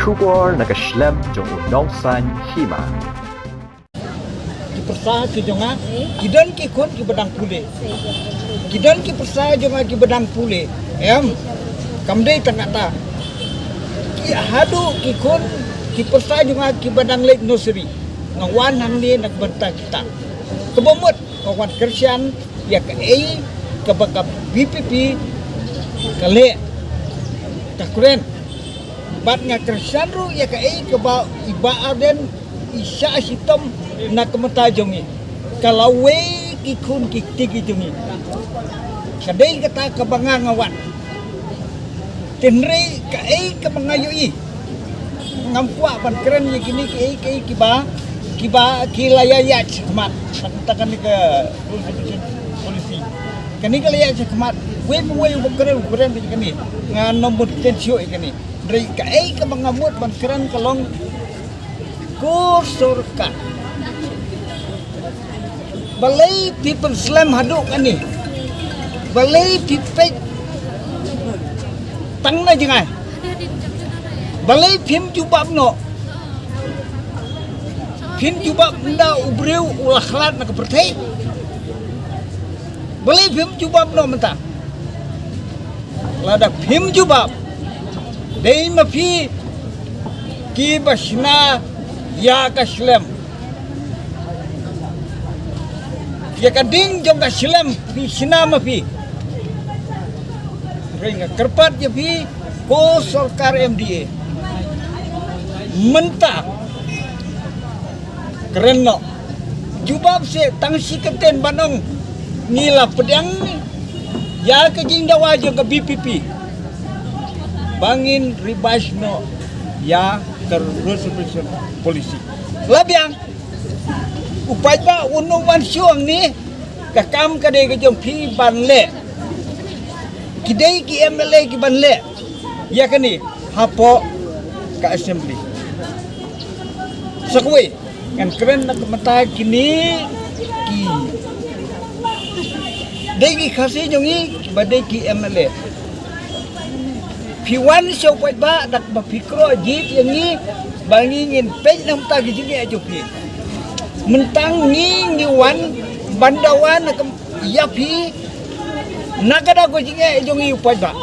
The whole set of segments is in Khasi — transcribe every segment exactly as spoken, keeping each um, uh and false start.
Khubor na ka shlem jong u Nongsaiñ Hima. Ki pyrsa ki jong nga, ki don ki khun ki ba dang pule. Ki don ki pyrsa jong nga ki ba dang pule. Em, kam dei tang kata. Ki haduh ki khun ki pyrsa jong nga ki ba dang leit nursery. Nga wan hangne na ka bynta kita. Kaba mut nga wan kyrshan ïa kaei kaba ka B P P ka leh, ka kren. Bad nga kyrshan ruh ïa kaei kaba i Bah Ardent i shah shitom na ka bynta jong ngi. Ka lawei ki khun ki kti ki jong ngi. Ka dei kata kaba nga nga wan. Hynrei kaei kaba nga ïohi, ngam kwah ban kren ïa kine kiei kiei kiba, kiba ki la ïa ïaid shakhmat. Tang kane ka policy. Kane ka la ïaid shakhmat. Wei pa wei uba kren, u kren ïa kane. Ngan ym bud ten shuh ïa kane. Hynrei kaei kaba nga mut ban kren ka long, ko sorkar, balei phi pynslem haduh kane? Balei phi peit tang na jngai? Balei phim jubab noh? Phim jubab ynda u briew u la khlad na ka pyrthei? Balei phim jubab noh mynta? Lada phim jubab, dei ma phi kiba shna ïa ka shlem. Ïa ka ding jong ka shlem phi shna ma phi. Hynrei nga kyrpad ïa phi, ko sorkar M D A, mynta kren noh. Jubab seh, tang shi kyntien ban ong ngi la pdiang ïa ka jingdawa jong ka B P P ba ngin revise noh ïa ka reservation policy. La biang. U paidbah un ym wan shuh hangne. Ka kam ka dei ka jong phi ban leh. Ki dei ki M L A ki ban leh ïa kane hapoh ka assembly. Sa kawei, ngan kren na ka bynta kine ki dei ki Khasi jong ngi kiba dei ki M L A. Phi wan sha u paidbah da kaba phi kroh jied ïa ngi ba ngi ngin peit na ka bynta ki jingeh jong phi. Mynta ngi ngi wan ban dawa na ka ïa phi na ka daw ka jingeh jong ngi u paidbah.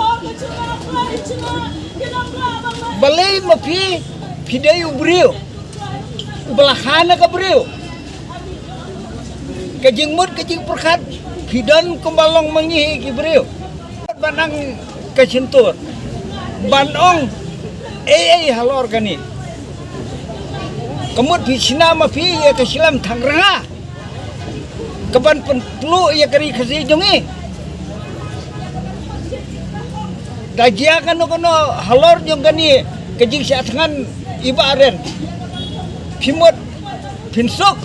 Balei ma phi, phi dei u briew uba la kha na ka briew? Ka jingmut ka jingpyrkhat phi don kumba long ma ngi hi ki briew. Ban nang ka shyntur ban ong ei ei halor kane. Ka mut phi shna ma phi ïa ka shlem thangranga kaban pynpluh ïa ka ri Khasi jong ngi. Da jia kano kano halor jong kane ka jingshah thngan i Bah Ardent, phi mut phin suk,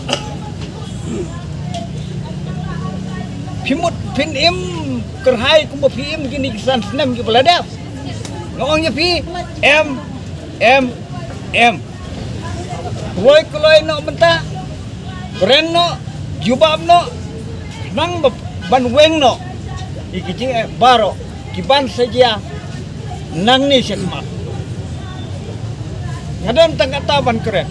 phi mut phin im kyrhai kumba phi im kine ki san snem kiba la dep? Nga ong ïa phi, em, em, em. Kloi kloi noh mynta, kren noh, jubab noh, nang ba-, ban weng noh ïa ki jingeh baroh kiban sa jia nangne shakhmat. Nga don tang kata ban kren.